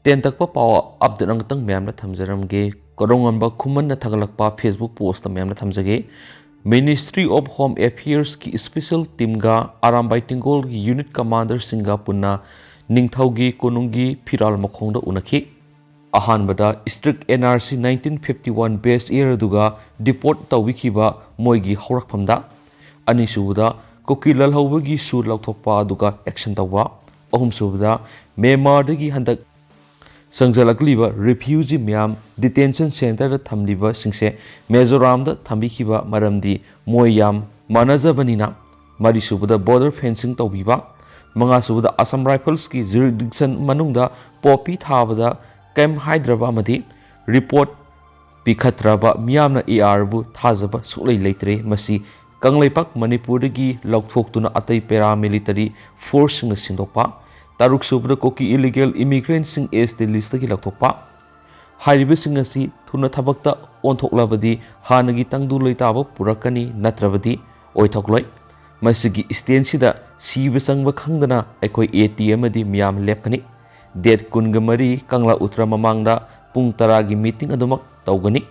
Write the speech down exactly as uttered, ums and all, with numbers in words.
ꯇꯦꯟꯇꯛꯄ ꯄꯥꯎ ꯑꯞꯗꯦꯠ ꯑꯃꯈꯛꯇꯪ ꯃꯌꯥꯝꯗ ꯊꯝꯖꯔꯝꯒꯦ꯫ ꯀꯣꯔꯧꯉꯥꯟꯕ ꯈꯨꯃꯟꯅ ꯊꯥꯒꯠꯂꯛꯄ Facebook ꯄꯣꯁꯇ ꯃꯌꯥꯝꯗ ꯊꯝꯖꯒꯦ꯫ Ministry of Home Affairsꯀꯤ special teamꯒ Arambai ꯇꯦꯡꯒꯣꯜꯒꯤ unit commanderꯁꯤꯡꯒ ꯄꯨꯟꯅ ꯅꯤꯡꯊꯧꯒꯤ ꯀꯣꯅꯨꯡꯒꯤ ꯐꯤꯔꯥꯜ ꯃꯈꯣꯡꯗ ꯎꯅꯈꯤ꯫ ꯑꯍꯥꯟꯕꯗ strict NRC nineteen fifty one base yearꯗꯨꯒ deport ꯇꯧꯕꯤꯈꯤꯕ ꯃꯣꯏꯒꯤ ꯍꯧꯔꯛꯐꯝꯗ, ꯑꯅꯤꯁꯨꯕꯗ ꯀꯨꯀꯤ ꯂꯥꯜꯍꯧꯕꯒꯤ ꯁꯨ ꯂꯧꯊꯣꯛꯄ ꯑꯗꯨꯒ action ꯇꯧꯕ, ꯑꯍꯨꯝꯁꯨꯕꯗ ꯃ꯭ꯌꯥꯟꯃꯥꯔꯗꯒꯤ ꯍꯟꯗꯛ ꯆꯪꯁꯤꯜꯂꯛꯂꯤꯕ refugee ꯃꯌꯥꯝ detention centreꯗ ꯊꯝꯂꯤꯕꯁꯤꯡꯁꯦ ꯃꯤꯖꯣꯔꯥꯝꯗ ꯊꯝꯕꯤꯈꯤꯕ ꯃꯔꯝꯗꯤ ꯃꯣꯏ ꯌꯥꯝ ꯃꯥꯟꯅꯖꯕꯅꯤꯅ, ꯃꯔꯤꯁꯨꯕꯗ border fencing ꯇꯧꯕꯤꯕ, ꯃꯉꯥꯁꯨꯕꯗ Assam Riflesꯀꯤ jurisdiction ꯃꯅꯨꯡꯗ poppy ꯊꯥꯕꯗ ꯀꯩꯝ ꯍꯥꯏꯗ꯭ꯔꯕ ꯑꯃꯗꯤ report ꯄꯤꯈꯠꯇ꯭ꯔꯕ ꯃꯤꯌꯥꯝꯅ ARꯕꯨ ꯊꯥꯖꯕ ꯁꯨꯛꯂꯩ ꯂꯩꯇ꯭ꯔꯦ꯫ ꯃꯁꯤ ꯀꯪꯂꯩꯄꯥꯛ ꯃꯅꯤꯄꯨꯔꯗꯒꯤ ꯂꯧꯊꯣꯛꯇꯨꯅ ꯑꯇꯩ paramilitary forceꯁꯤꯡꯅ ꯁꯤꯟꯗꯣꯛꯄ꯫ ꯇꯔꯨꯛꯁꯨꯕꯗ ꯀꯨꯀꯤ illegal immigrantꯁꯤꯡ ST listꯇꯒꯤ ꯂꯧꯊꯣꯛꯄ꯫ ꯍꯥꯏꯔꯤꯕꯁꯤꯡ ꯑꯁꯤ ꯊꯨꯅ ꯊꯕꯛꯇ ꯑꯣꯟꯊꯣꯛꯂꯕꯗꯤ ꯍꯥꯟꯅꯒꯤ ꯇꯪꯗꯨ ꯂꯩꯇꯥꯕ ꯄꯨꯔꯛꯀꯅꯤ, ꯅꯠꯇ꯭ꯔꯕꯗꯤ ꯑꯣꯏꯊꯣꯛꯂꯣꯏ꯫ ꯃꯁꯤꯒꯤ stateꯁꯤꯗ ꯁꯤꯕ ꯆꯪꯕ ꯈꯪꯗꯅ ꯑꯩꯈꯣꯏ AT ꯑꯃꯗꯤ ꯃꯤꯌꯥꯝ ꯂꯦꯞꯀꯅꯤ꯫ Date ꯀꯨꯟꯒ ꯃꯔꯤ ꯀꯪꯂꯥ ꯎꯇ꯭ꯔ ꯃꯃꯥꯡꯗ ꯄꯨꯡ ꯇꯔꯥꯒꯤ meeting ꯑꯗꯨꯃꯛ ꯇꯧꯒꯅꯤ꯫